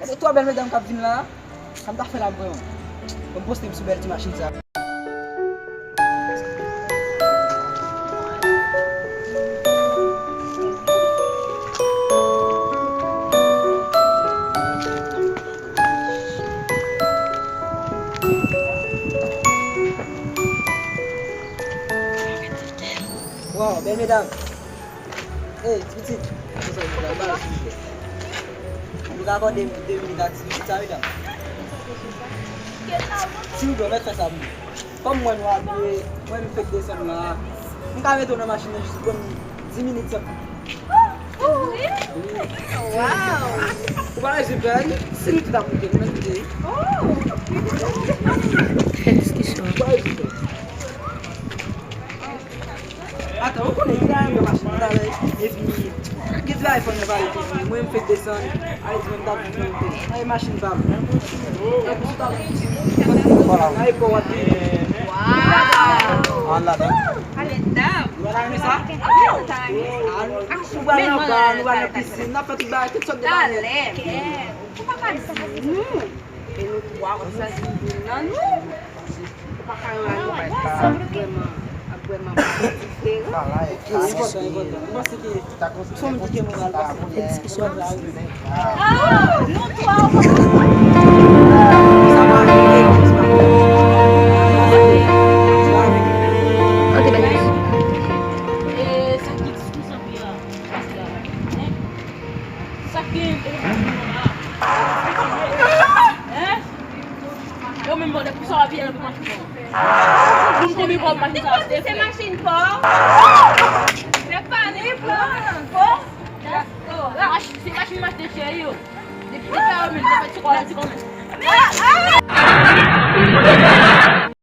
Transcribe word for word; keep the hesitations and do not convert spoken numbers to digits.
Gade twa bèl medam k ap vin la. Sa m ta fè la vrèman? Ban m poste m sou bèl ti machin sa. Waw, bèl medam. Ey, ti pitit. Konsa, nou pral pale, silvouplè. Nou ka akòde m de minit ak ti pitit sa, medam? Silvouplè, mèt fè sa pou mwen. Kòm mwen nou abiye, mwen m fèk desann la. M ka mete w nan machin nan jis pran dis minit sèlman. Oh, wi? Wi. Waw. Ou pa bezwen pè, si nou tout ap moute, nou mèt moute. Oh. Fè diskisyon. Ou pa bezwen pè. Atan, ou konnen, m ta renmen machin nan talè, epi, gen ti bagay fò nou pale toujou. Mwen, m fèk desann, ale di mwen m t ap viv nan wote. Ay, machin pa m. Tankou si w t ap viv nan ayewopò w ap viv. Waw! An ladan. Ale dam! Ou pa ta renmen sa? Oh! An, nou pral nan ba, nou pral nan pisin, n ap fè tout bagay, tout sòt de bagay. Talè! Ou pa ka di nou. E nou twa, w ap chwazi youn nan nou. Ou pa ka yon alyans ap vrèman, ap vrèman diferan. Enpòtan, enpòtan. Ou panse ke, ou sanm di ke moral pa fè diskisyon. Ah, nou twa, ou pa ka. Sa pa vre, sa pa vre. Sa pa vre. Ok, bèl. E sa ki diskisyon ki la? Sa k genyen pou nou la? Hein? Yo menm mande pou sa w ap ye nan machin nan. Moun konbyen kòb machin sa achte? Se machin pa w. Se pa li, pa w. Machin, se machin m achte cheri yo. Depi se sa yo menm, se pa ti kòb, ti kòb.